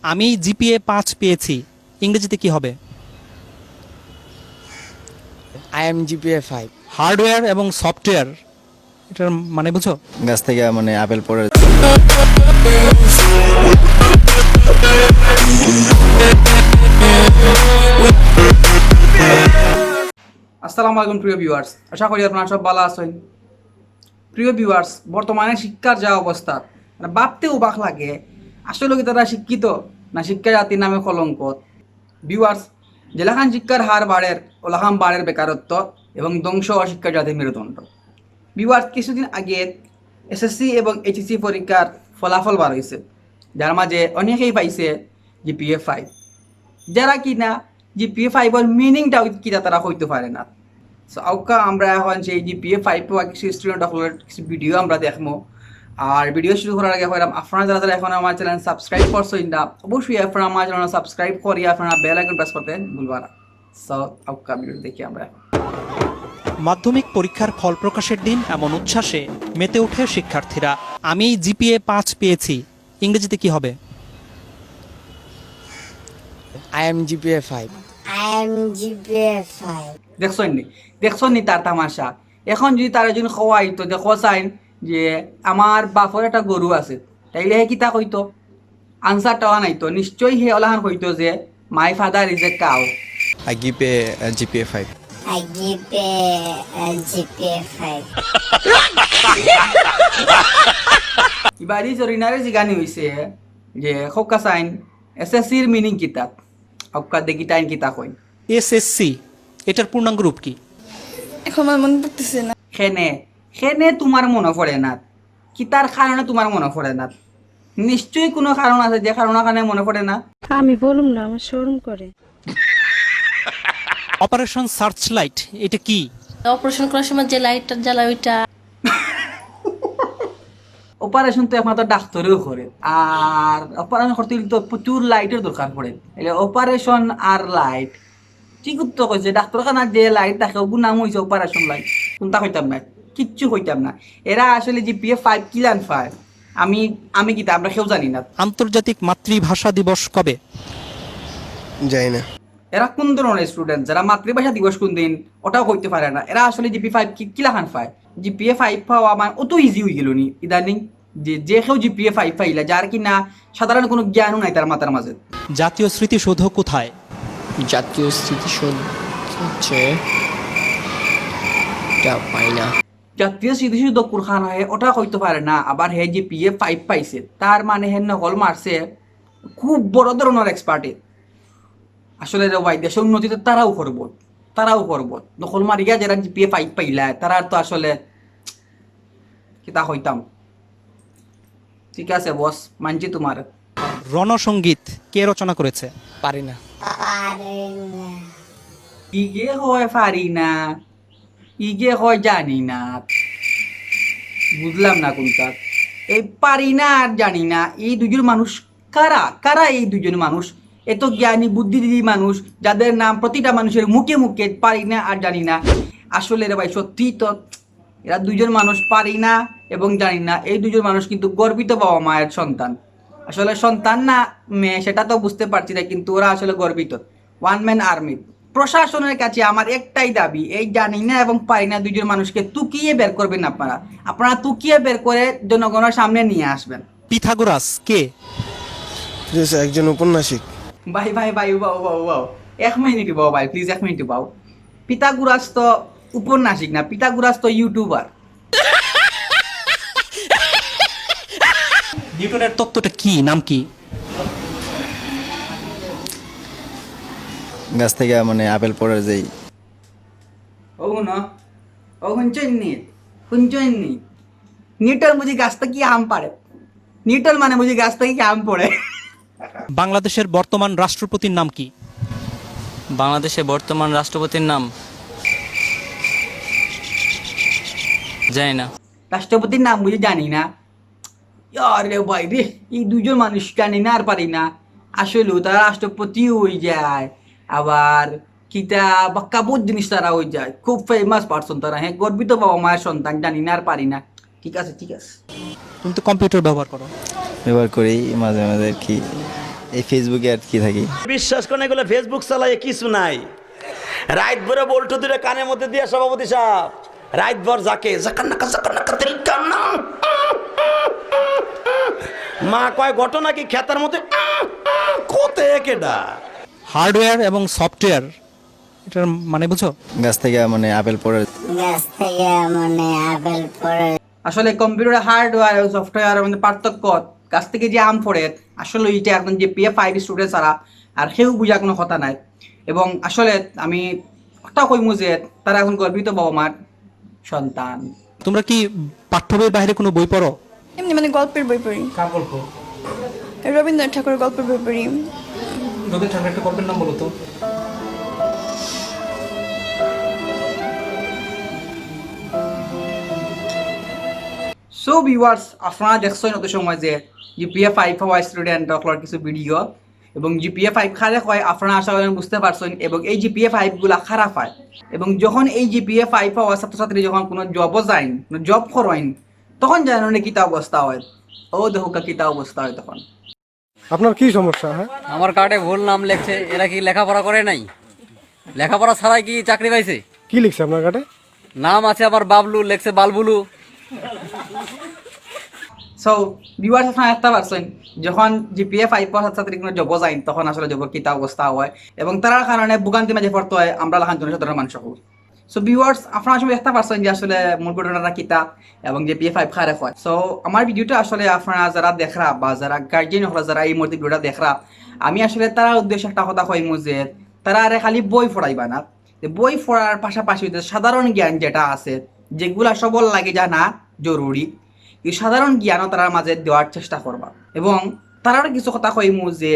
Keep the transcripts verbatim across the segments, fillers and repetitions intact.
আমি জিপিএ পাঁচ পেয়েছি, ইংরেজিতে কি হবে? I am GPA five. Hardware এবং সফটওয়্যার, এটার মানে বুঝো? গাছ থেকে মানে আপেল পড়ে। আসসালামু আলাইকুম প্রিয় ভিউয়ার্স, আশা করি আপনারা সব ভালা আছইন। প্রিয় ভিউয়ার্স, বর্তমানে শিক্ষার যা অবস্থা, মানে ভাবতে অবাক লাগে, আসলে কি তারা শিক্ষিত, না শিক্ষা জাতির নামে কলঙ্ক। ভিউয়ার্স, যেলাখান শিক্ষার হার বাড়ের, ওলাখান বাড়ের বেকারত্ব এবং ধ্বংস অয় শিক্ষা জাতির মেরুদণ্ড। ভিউয়ার্স, কিছুদিন আগে এসএসসি এবং এইচএসসি পরীক্ষার ফলাফল বার অইছে, যার মাঝে অনেকেই পাইছে জিপিএ ফাইভ। যারা কিনা জিপিএ ফাইভর মিনিংটা কিতা তারা কইতো পারে না। সো আউক্কা আমরা এখন সেই জিপিএ ফাইভ পাওয়া কিছু স্টুডেন্ট অকলর কিছু ভিডিও আমরা দেখমু। আর ভিডিও শুরু করার আগে কইরাম, আপনারা যারা যারা এখন আমার চ্যানেল সাবস্ক্রাইব করছইন না, অবশ্যই আপনারা আমার চ্যানেল সাবস্ক্রাইব করি আপনারা বেল আইকন প্রেস করতে ভুলবা না। সো আউক্কা ভিডিও দেখি আমরা এখন। মাধ্যমিক পরীক্ষার ফল প্রকাশের দিন এমন উচ্ছ্বাসে মেতে ওঠে শিক্ষার্থীরা। আমি জিপিএ পাঁচ পেয়েছি, ইংরেজিতে কি হবে? I am GPA five. I am GPA five. দেখছইন নি, দেখছইন নি তার তামাশা? এখন যদি তার একজন কওয়া অইতো, দেখো চাইন যে আমার বাপর একটা গরু আছে, তাইলে হে কিতা কইতো? আনসারটা আনাইতো, নিশ্চয়ই হে ওলাখান কইতো যে my father is a cow. I give a, a GPA five. I give a, a GPA five. ইবারি জরিনারে জিগানি অইছে যে কউক্কা চাইন এসএসসির মিনিং কিতা? আউক্কা দেখি তাইন কিতা কইন। এসএসসি, এটার পূর্ণাঙ্গ রূপ কি? এখন আমার মনে পড়তেছে না। কেনে, কেনে তুমার মনো পড়ে না? কিতার কারণে তুমার মনো পড়ে না? নিশ্চয়ই কুনু কারণ আছে, যে কারণর কারণে মনো পড়ে না। আমি বলুম না, আমার শরম করে। অপারেশন সার্চ লাইট, এটা কি? অপারেশন করার সময় যে লাইটটা জ্বালা ওইটা। অপারেশন তো একমাত্র ডাক্তারেউ করে, আর অপারেশন করতে গেলে তো প্রচুর লাইটর দরকার পড়ে। তাইলে অপারেশন আর লাইট, ঠিক উত্তর কইছে। ডাক্তারখানার যে লাইট থাকে, ওগুর নাম অইছে অপারেশন লাইট। কুনতা কইতাম না, কিচ্ছু কইতাম না। এরা আসলে জিপিএ ফাইভ কিলান পায়, আমি, আমি কিতা, আমরা কেউ জানি না। আন্তর্জাতিক মাতৃভাষা দিবস কবে? জানি না। এরা কুন ধরনের স্টুডেন্ট, যারা মাতৃভাষা দিবস কুন দিন, ওটাও কইতে পারে না। এরা আসলে জিপিএ ফাইভ কি, কিলাখান পায়? জিপিএ ফাইভ পাওয়া মানে অত ইজি অইগেলো নি ইদানিং, যে, যে কেউ জিপিএ ফাইভ পাইলা, যার কিনা সাধারণ কুনু জ্ঞানও নাই তার মাথার মাঝে। জাতীয় স্মৃতিসৌধ কোথায়? জাতীয় স্মৃতিসৌধ হচ্ছে, এটা পাই না। জাতীয় স্মৃতিসৌধ কুনখানো, হে ওটা কইতে পারে না। আবার হে জিপিএ ফাইভ পাইছে, তার মানে হে নকল মারছে, খুব বড় ধরনের এক্সপার্ট। আসলে রে ভাই, দেশর উন্নতি তো তারাউ করবো, তারাউ করবো। নকল মারিয়া যারা জিপিএ ফাইভ পাইলা, তারার তো আসলে কিতা কইতাম। ঠিক আছে বস, মানছি তুমার। রণসঙ্গীত কে রচনা করেছে? পারি না। ইগে কয় পারি না, ইগে কয় জানি না। বুঝলাম না কুনটা। এই পারি না আর জানি না, এই দুইজন মানুষ কারা? কারা এই দুইজন মানুষ? এত জ্ঞানী বুদ্ধিজীবী মানুষ, যাদের নাম প্রতিটা মানুষের মুখে মুখে, পারি না আর জানি না। আসলে রে ভাই, সত্যি তো এরা দুইজন মানুষ, পারি না এবং জানি না, এই দুইজন মানুষ কিন্তু গর্বিত বাবা মায়ের সন্তান। আসলে সন্তান না মেয়ে সেটা তো বুঝতে পারছি না, কিন্তু ওরা আসলে গর্বিত। One man army. প্রশাসনের কাছে আমার একটাই দাবি, এই জানি না এবং পারি না দুইজন মানুষকে তুকিয়ে বের করবেন আপনারা। আপনারা তুকিয়ে বের করে জনগণের সামনে নিয়ে আসবেন। পিথাগোরাস কে? Yes, একজন ঔপন্যাসিক। ভাই, ভাই, ভাই, উবাও, উবাও, উবাও। এক মিনিট উবাও ভাই, প্লিজ এক মিনিট উবাও। পিথাগোরাস তো উপন্যাসিক না, পিথাগোরাস তো ইউটিউবার। নিউটনের তত্ত্বটা কি, নাম কি? গাছ থেকে মানে আপেল পড়ে যেই। ও হুনো, ও হুনছইন নি? হুনছইন নি? নিউটন বুঝি গাছ থাকি আম পাড়ে? নিউটন মানে বুঝি গাছ থাকি আম পড়ে? বাংলাদেশের বর্তমান রাষ্ট্রপতির নাম কি? বাংলাদেশে বর্তমান রাষ্ট্রপতির নাম জানি না। রাষ্ট্রপতির নাম বুঝি জানি না। আরে ভাই রে, এই দুইজন মানুষ জানি না আর পারি না। আসলে তারা রাষ্ট্রপতি অই যায়, আবার কিতা বাক্কা বহুত জিনিস তারা অই যায়। খুব ফেমাস পারসন তারা। হ্যাঁ, গর্বিত বাবা মায়ের সন্তান, জানি না আর পারি না। ঠিক আছে, ঠিক আছে। তুমি তো কম্পিউটার ব্যবহার করো। ব্যবহার করি মাঝে মাঝে আর কি। এই ফেসবুকে আর কি থাকি। বিশ্বাস করেন, এগুলো ফেসবুক চালাইয়া কিছু নাই। রাইত ভরে বল্টু দুটো কানের মধ্যে দিয়া সভাপতি সাহেব রাইত ভর যাকে জাকান্নাকা জাকান্নাকা তিলকানা। মা কয় ঘটনা কি খেতার মধ্যে কোতে কেডা। হার্ডওয়্যার এবং সফটওয়্যার, এটার মানে বুঝো? গাছ থেকে মানে আপেল পড়ে। গাছ থেকে মানে আপেল পড়ে। আসলে কম্পিউটার হার্ডওয়্যার এবং সফটওয়্যারের মধ্যে পার্থক্য, গাছ থেকে যে আম পড়ে, আসলে এটা একজন জিপিএ ফাইভ স্টুডেন্ট ছাড়া আর কেউ বুঝা কোনো কথা নাই। এবং আসলে আমি একটা কইমু যে তারা এখন গর্বিত বাবা মার সন্তান। তোমরা কি পাঠ্য বইয়ের বাইরে কোনো বই পড়ো? এমনি মানে গল্পের বই পড়ি। কার গল্প? রবীন্দ্রনাথ ঠাকুরের গল্পের বই পড়ি। রবীন্দ্রনাথ ঠাকুরের একটা গল্পের নাম বলো তো। সো ভিউয়ার্স, আপনারা দেখছেন অত সময় যে জিপিএ ফাইভ পাওয়া স্টুডেন্ট অকলর কিছু ভিডিও, এবং জিপিএ ফাইভ কারে কয় আপনারা আশা করি বুঝতে পারছেন। এবং এই জিপিএ ফাইভ গুলা খারাপ হয়, এবং যখন এই জিপিএ ফাইভ পাওয়া ছাত্রছাত্রী যখন কোনো জবও যাইন, কোনো জব করইন, তখন জানেন কিতা অবস্থা হয়। ও দেখো কিতা অবস্থা হয় তখন। আপনার কি সমস্যা? হ্যাঁ, আমার কার্ডে ভুল নাম লেখছে, এরা কি লেখাপড়া করে নাই? লেখাপড়া ছাড়াই কি চাকরি পাইছে? কি লিখছে আপনার কার্ডে? নাম আছে আমার বাবলু, লেখছে বালবুলু। সো ভিউয়ার্স, আপনারা একটা পারছেন, যখন জিপিএ ফাইভ পাওয়া ছাত্রছাত্রী কোনো জবও যাইন, তখন আসলে জবর কিতা অবস্থা হয় এবং তারার কারণে ভোগান্তি মাঝে পড়তে হয় আমরা লাখান জনসাধারণ মানুষ হকল। সো ভিউয়ার্স, আপনারা সবাই দেখতে পারছেন যে আসলে মূল ঘটনাটা কিতা এবং জিপিএ ফাইভ কারে কয়। সো আমার ভিডিওটা আসলে আপনারা যারা দেখরা বা যারা গার্জিয়ান হকল, যারা এই মুহূর্তে ভিডিওটা দেখরা, আমি আসলে তারার উদ্দেশ্যে একটা কথা কইমু যে তারা আরে খালি বই পড়াইবা না, যে বই পড়ার পাশাপাশি যে সাধারণ জ্ঞান যেটা আছে, যেগুলা সবর লাগি জানা জরুরি, এই সাধারণ জ্ঞানও তারার মাঝে দেওয়ার চেষ্টা করবা। এবং তারার কিছু কথা কইমু যে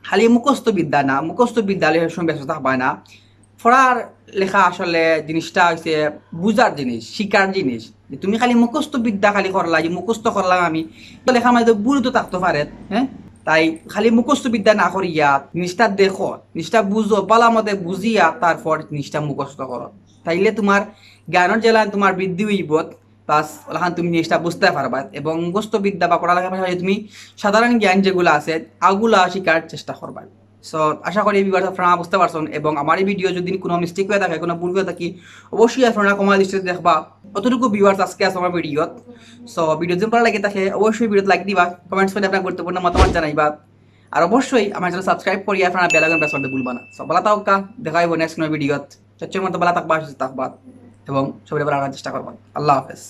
খালি মুখস্থ বিদ্যা না, মুখস্থ বিদ্যা লইয়া সবসময় ব্যস্ত থাকবা না। পড়ার লেখা আসলে জিনিসটা হইছে বুঝার জিনিস, শিকার জিনিস। যে তুমি খালি মুখস্থ বিদ্যা খালি করলা, যে মুখস্থ করলাম আমি, তো লেখার মাঝে তো ভুল তো থাকতে পারে, হ্যাঁ? তাই খালি মুখস্থ বিদ্যা না করিয়া জিনিসটা দেখো, জিনিসটা বুঝো, ভালা মতে বুঝিয়া তারপর জিনিসটা মুখস্থ করো। তাইলে তোমার জ্ঞানর যেলান তোমার বৃদ্ধি হইব, প্লাস ওলাখান তুমি জিনিসটা বুঝতে পারবা এবং মুখস্থ বিদ্যা বা পড়ালেখার পাশাপাশি তুমি সাধারণ জ্ঞান যেগুলো আছে, ওগুলা শিকার চেষ্টা করবা। সো আশা করি ভিউয়ার্স আপনারা বুঝতে পারছেন, এবং আমার এই ভিডিও যদি কোনো মিস্টেক হয়ে থাকে, কোনো ভুল হয়ে থাকি, অবশ্যই আপনারা ক্ষমার দৃষ্টিতে দেখবা। অতটুকু ভিউয়ার্স আজকে আছে আমার ভিডিওত। সো ভিডিও যদি ভালা লাগে থাকে অবশ্যই ভিডিওত লাইক দিবা, কমেন্টস করে আপনার গুরুত্বপূর্ণ মতামত জানাইবা, আর অবশ্যই আমার চ্যানেল সাবস্ক্রাইব করিয়া আপনারা বেল আইকন প্রেস করতে ভুলবা না। সো ভালা থাকউক্কা, দেখা হইব নেক্সট কোনো ভিডিওত। সবসময় মতো ভালা থাকবা, সুস্থ থাকবা এবং সবাই ভালা রাখার চেষ্টা করবা। আল্লাহ হাফেজ।